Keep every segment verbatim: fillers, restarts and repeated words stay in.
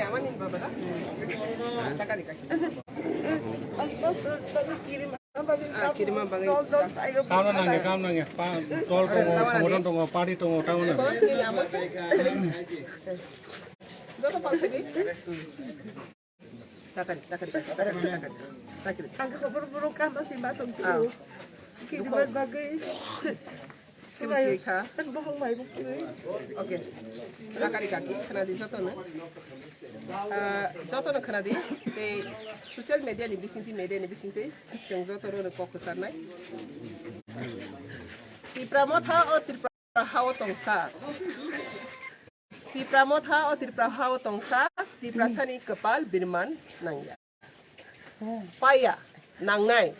Amani baba da. Chakari kaki. Ah, kirima bagwi. Kam nangya, kam nangya. Pa, tol tongo, songothon tongo, party tongo, tamo na. Joto pang sagi. Chakari, chakari, chakari, chakari. Ang kabur buru kam si ma tong. Ah. Kirima bagwi. Tibuk twi kha. Bohong mai buk twi. Okay. Chakari kaki, khwnadi jotono. Ah, jotono khwnadi, tei social media ni bisingtwi, media ni bisingtwi, chwng jotono kok kwcharnai. Tipra motha o Tripura hao tongsa. Tipra motha o Tripura hao tongsa, Tiprasani kwpal birman nangya. Paya, nangnai.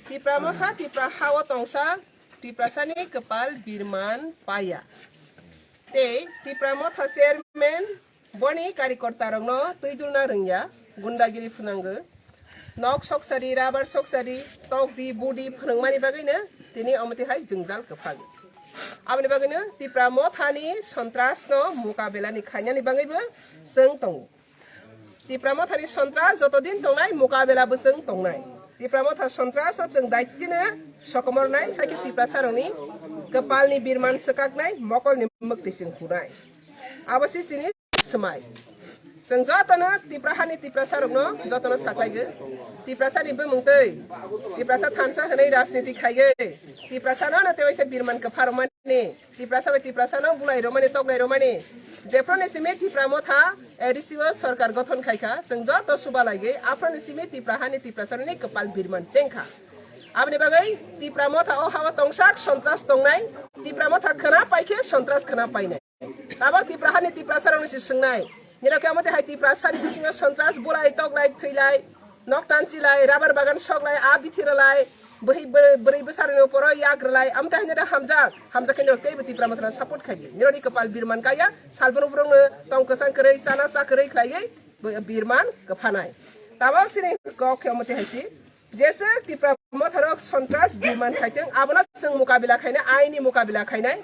Tipra motha, Tipra hao tongsa, Tiprasani kwpal birman paya. Tei Tipra motha chairman boni karikortarokno twi dulna rwngya, gundagiri phwnango. Nok soksari, rabar soksari, tokdi, budi phwnangmani bagwino tini omo twi hai jwngjal kwphang. Aboni bagwino Tipra mothani sontrasno mukabelani khainani bagwibo chwng tongo. Tipra mothani sontras joto din tongnai, mukabela bwswng tongnai. Tipra motha sontras o chwng daitino sokomornai, hakhe Tiprasarokni kwpalni birman swkaknai, mokolni mwktwi chwng hunai. Abo se chini swmai. Chwng jotono Tipra hani Tiprasarokno jotono saklaigo. Tiprasani bumung twi, Tiprasa thansa hwnwi rajniti khaigo. Tiprasano no tei waisa birman kwpharokmani. Tiprasa bai Tiprasano bulai romani, toklai romani. Jephru ni simi Tipra motha A D C o sorkar gothon khaikha, chwng joto suba laigwi, aphru ni simi Tipra hani Tiprasarokni kwpal birman chengkha. Aboni bagwi Tipra motha o hao tongsak sontras tongnai, Tipra motha khwna paikhe sontras khwna painai. Tabok Tipra hani Tiprasarokni si swngnai. Nirok khe omo twi hai Tiprasani bisingo sontras bulai, toklai, thwilai. Nok tanchilai, rabar bagan soklai, a bithi rwlai, bwhi bwrwi, bwrwi bwsarokni uporo yak rwlai, amtwi haino da hamjak, hamjak khe nirok teibo Tipra mothano support khaidi. Nirokni kwpal birman kaya, salbrum brumno tong kwchang kwrwi, chana cha kwrwi khlaiwi bo-, birman kwphanai. Tabok chini kok khe omo twi hai si, jesa Tipra motharok sontras birman khaitwng, abono chwng mukabila khainai, aini mukabila khainai.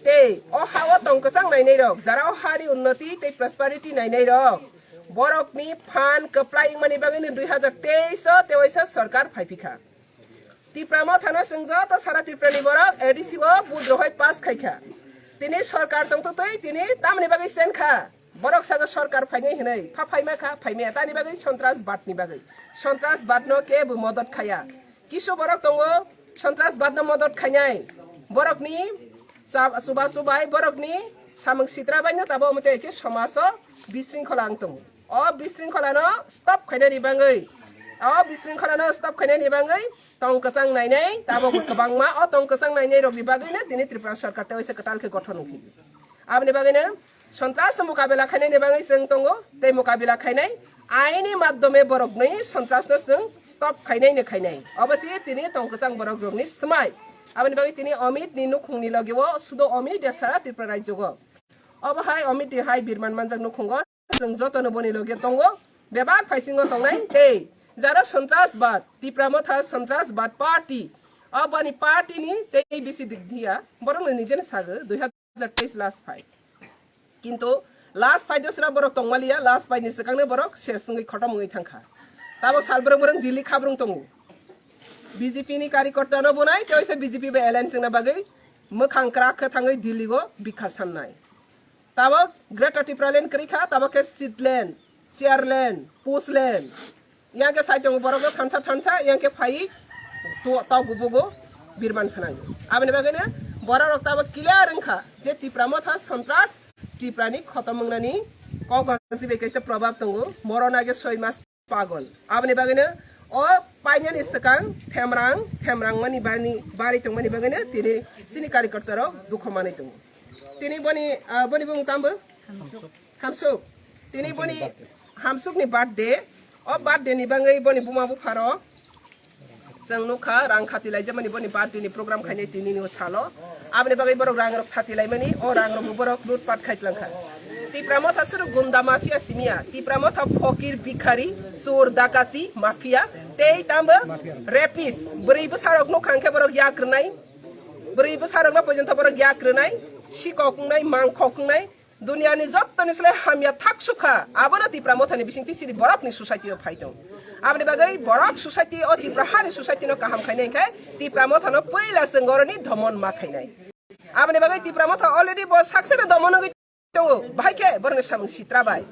Tei o ha-o tong kwchang nainai rok, jara o ha ni unnoti tei prosperity nainai rok, borok ni phan kwplai wngmani bagwi no dui hazar teis o tei waisa sorkar phaiphikha. Tipra mothano chwng joto sara Tripura ni borok A D C o vote rohoi pass khaikha. Tini sorkar tongtwtwi tini tamni bagwi chenkha. Borok sago sorkar phainai hinwi, pha phaima kha, phaimaya tani bagwi sontras bat ni bagwi. Sontras bat no kebo modot khaya. Kisu borok tongo, sontras bat no modot khainai. Borok ni sa-, chuba chubai, borok ni samung sitra bai no tabo omo twi khe somaj o bisringkhola ang tongo. O bisringkhola no stop khainani bagwi, o bisringkhola no stop khainani bagwi tong kwchang nainai, tabo kwbangma o tong kwchang nainai rok ni bagwi no tini Tripura sorkar tei waisa kwtal khe gothon wngkha. Aboni bagwi no sontras no mukabela khainani bagwi chwng tongo, tei mukabela khainai aini madhyome borok ni sontras no chwng stop khainai no khainai. Obo si tini tong kwchang borok rok ni swmai. Aboni bagwi tini Amit ni nukhung ni logi o sudo Amit ya sara Tripura rajyo o. Obo hai Amit ni hai birman manjak nukhung o chwng joto no boni logi tongo. Bebak phaisingo tongnai tei jara sontras bad, Tipra motha sontras bad party. Oboni party ni tei bisi dik dia. Borok no nijeni sago dui hazar teis last fight. Kintu last fight o sra borok tongmaliya, last fight ni swkang no borok ses wngwi khotom wngwi thangkha. Tabo sal borok borok Delhi khabrung tongo. B J P ni karikorta no bunai, tei waisa B J P bai alliance wngna bagwi mwkhang kwrak khe thangwi Delhi o bikha sannai. Tabo Greater Tipraland kwrwi kha, tabo khe seatland, chairland, postland. Yang khe sai tongo borok no thansa thansa, yang khe phai to, to gubugo birman phanang. Aboni bagwi no borok rok tabo clear wngkha je Tipra motha sontras Tipra ni khotom wngnani kok gansi bai kaisa probab tongo. Morona ge soi mas pagol. Aboni bagwi no o painani swkang themrang, themrang mani bani bari tongmani bagwi no tini sini karikorta rok dukho manwi tongo. Tini boni, ah, boni bumung tambo? Hamsuk. Tini boni Hamsuk ni birthday. O birthday ni bagwi boni buma bupha rok chwng nukha rang khati laijak mani boni birthday ni program khainai tini ni o salo. Aboni bagwi borok rang rok thati laimani, o rang rok bo borok lut pat khai tlangkha. Tipra motha suru gunda mafia simiya, Tipra motha phokir bikhari, sur dakati mafia, tei tambo rapist, bwrwi bwsa rok nukha hwnkhe borok yak rwnai, bwrwi bwsa rok no pojonto borok yak rwnai, sikok wngnai, mangkhok wngnai, Duniani jottoni slai hamya thak sukha, abono Tipra Mothani bisingtwi chini borokni society o phai tong. Aboni bagwi borok society o Tipra hani society no kaham khainai hinkhe Tipra Mothano puila chwng oroni domon ma khainai. Aboni bagwi Tipra Motha already bo saksano domon wngwi tongo, bahai khe borokni samung sitra bai.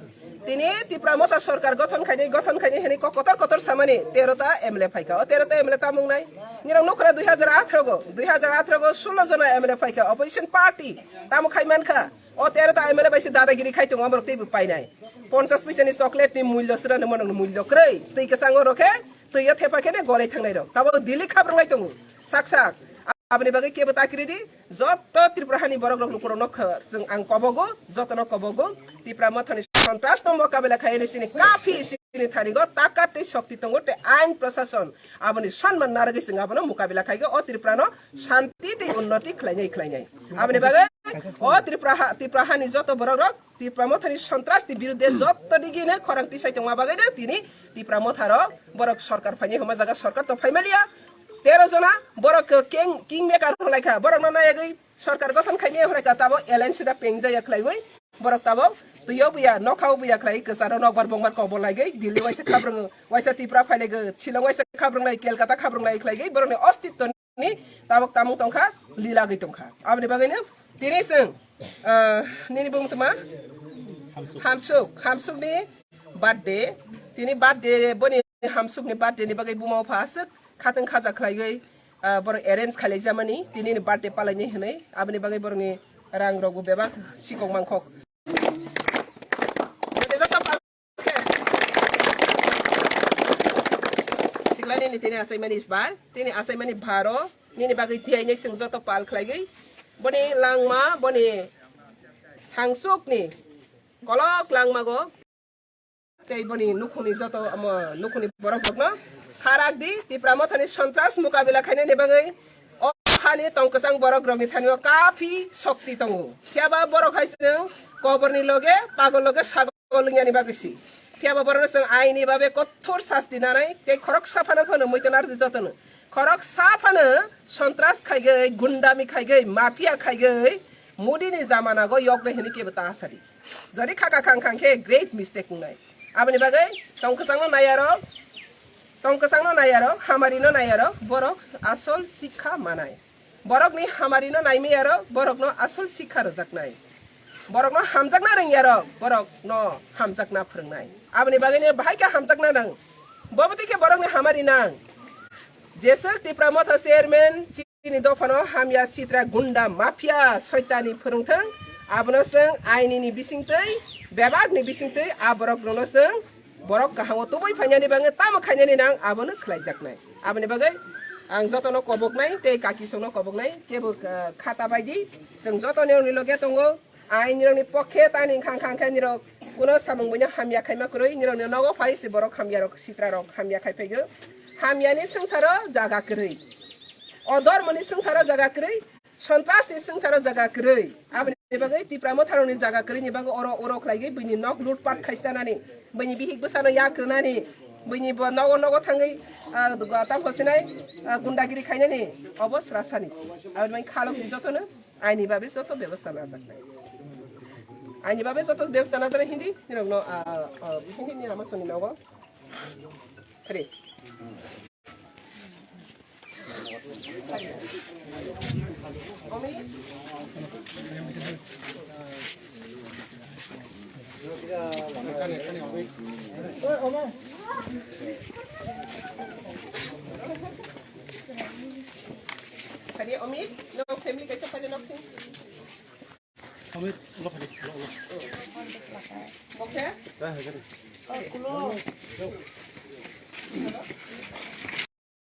Tini Tipra Motha sorkar gothon khainai, gothon khainai hwnwi kok kotor kotor samani tero ta M L A phaikha. O tero ta M L A tamo wngnai? Nirok nukhra dui hajar atharo go, dui hajar atharo go sulo jona M L A phaikha, opposition party tamo khai mankha? O tero ta M L A bai se dadagiri khai tongo, amorok teibo painai. Ponchas paisa ni chocolate ni mullo srani monok ni mullo kwrwi. Twi kwchango rokhe, twi o thepa khe ne golai thangnai rok. Tabo Delhi khabrwngnai tongo. Sak sak. Aboni bagwi kebo ta kiri di. Jotto Tripura hani borok rok lukurok no kha-, chwng ang kobogo, jotono kobogo. Tipra Mothani sontras no mokabela khai ni chini kafi chini thani go takat tei shokti tongo tei ain prosason. Aboni sonman narwgwi chwng abono mukabila khai go o Tripura no shanti tei unnoti khlainai khlainai. Aboni bagwi o Tripura ha, Tripura hani joto borok rok Tipra Mothani sontras ni birudde joto digi ne khorang tisai tongma bagwi no tini Tipra Motha rok borok sorkar phaini homa jaga sorkar to phaimaliya. Tero jona borok king, king maker hwnlaikha, borok no nayagwi sorkar gothon khaimaya hwnlaikha, tabo alliance da pengjaya khlaiwi borok tabo twiyo buya nokhao buya khlai kwcharo nokbar bongbar kobor laigwi Delhi waisa khabrung waisa Tipra phailaigwi Shillong waisa khabrung lai Kolkata khabrung lai khlaigwi borokni ostitto ni tabok tamung tongkha, lilagwi tongkha. Aboni bagwino tini chwng, ah, nini bumung tma? Hamsuk, Hamsukni birthday. Tini birthday, boni Hamsukni birthday ni bagwi buma bupha aswk khatwng khaja khlaiwi, ah, borok arrange khlaijamani, tini ni birthday palaini hwnwi. Aboni bagwi borokni rang rokbo bebak sikok mangkhok. Sikla nini tini achaimani bar, tini achaimani baro, nini bagwi tiyai nai chwng joto pal khlaigwi. Boni langma, boni Hangsukni kolok langmago. Tei boni nukhungni joto, omo, nukhungni borok rokno kharak di, Tipra Mothani sontras mukabila khainani bagwi o hani tongkwchang borok rokni thani o kafi shokti tongo. Phiya ba borok hai chwng koborni loge, pagol loge sagol wngyani bagwi si. Phiya ba borokno chwng aini babe kothor sasti nanai, tei khoroksa phano phano muitu narwdi jotono. Khoroksa phano sontras khaigwi, gundami khaigwi, mafia khaigwi, Modi ni jamana go yoknai hwnwi kebo ta sadi. Jodi khaka khang khang khe great mistake wngnai. Aboni bagwi tongkwchangno nai aro, tongkwchangno nai aro, hamarino nai aro, borok asol sikha manai. Borokni hamarino naimai aro, borokno asol sikha rwjaknai. Borokno hamjakna rwngya aro, borokno hamjakna phwrwngnai. Aboni bagwino bahai khe hamjakna nang. Bobotwi khe borokni hamari nang. Jeswk Tipra Motha chairman, Chini dophano hamya sitra gunda mafia soitani phwrwngthwng, abono chwng ainini bisingtwi, bebakni bisingtwi a borok rwno chwng borok kahamo tubui phainani bagwi tamo khainani nang abono khlaijaknai. Aboni bagwi ang jotono koboknai tei kaki songno koboknai kebo, ah, khata baidi chwng jotoni rokni loge tongo. Ai nirokni pokhe tani khang khang khe nirok kuno samung buino hamya khaima kwrwi, nirokni nogo phai se borok hamyarok, sitrarok hamya khai phaigo. Hamyani swngcharo jaga kwrwi, odormoni swngcharo jaga kwrwi, sontrasni swngcharo jaga kwrwi. Aboni bagwi Tipra Motharokni jaga kwrwini bagwi oro oro khlaigwi buini nok lutpat khaisanani, buini bihik bwsano yak rwnani, buini bo nogo nogo thangwi, ah, tamo sinai, ah, gundagiri khainani obo srasani se. Aboni bagwi khalokni jotono Aini babe joto bebosta najaknai. Aini babe joto bebosta najaknai hindi, nirokno, ah, ah, hindi ni lama soni nogo. Re. Omi. Phadi Omi, no family kaisa phadi nok sing. Omi, lo phadi, lo, lo. Bokhe?